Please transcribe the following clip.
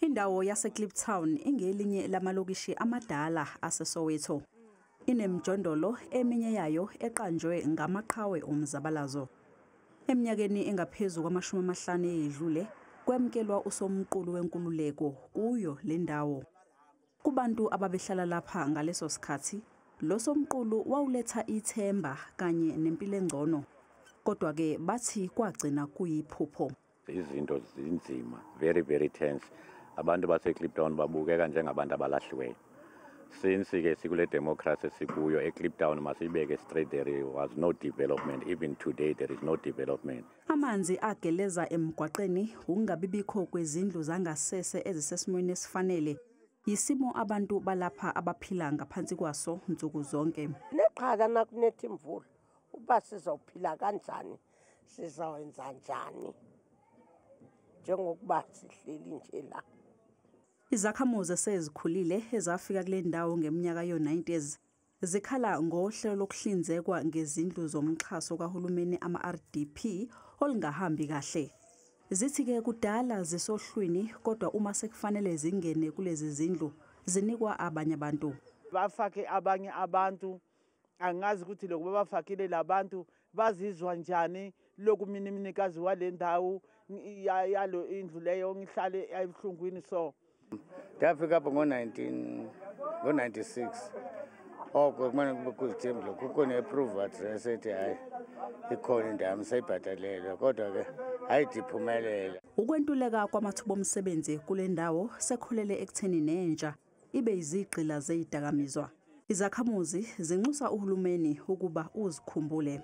Indawo yaseKliptown ingelinye lamalokishi amadala aseSoweto. Inemijondolo eminye yayo eqanjwe ngamaqhawe omzabalazo. Eminyakeni engaphezu kwama-50 eyedlule kwemukelwa usomqulu wenkululeko kuyo le ndawo. Kubantu ababehlala lapha ngaleso sikhathi, lo somqulu wawuletha ithemba kanye nempilo engcono. Kodwa-ke bathi kwagcina kuyiphupho. Izinto zinzima, very very tense. Abantu baseKliptown babukeka njengabantu abalahliweyo. Since ke sikule democracy sikuyo eKliptown, masibeke straight, there was no development. Even today there is no development. Amanzi ageleza emgwaqeni, ukungabibikho kwezindlu zangasese ezisesimweni esifanele, yisimo abantu balapha abaphila ngaphansi kwaso nsuku zonke. Neqhala nakunetha imvula, uba sizawuphila kanjani, sizawenza njani njengokuba sihleli nje la. Izakhamuzi esezikhulile ezafika kule ndawo ngeminyaka yo-90s zikhala ngohlelo lokuhlinzekwa ngezindlu zomxhaso kahulumeni ama-RDP olungahambi kahle. Zithi-ke kudala zisohlwini, kodwa uma sekufanele zingene kulezi zindlu zinikwa abanye abantu. Bafake abanye abantu, angazi ukuthi lokhu babafakile labantu bazizwa njani. Lokhu mina mnikazi wale ndawo yalo indlu leyo ngihlale ebuhlungwini so. Ndafika apha ngo-19 ngo-96, oko kumane kube kuzithembu kukho ne-proof address ethi hayi, ikhona indawo seyibhatalelwe, kodwa ke ayide iphumelele. Ukwentuleka kwamathuba omsebenzi kule ndawo sekholele ekutheni nentsha ibe izigqila zezidakamizwa. Izakhamuzi zinxusa uhulumeni ukuba uzikhumbule.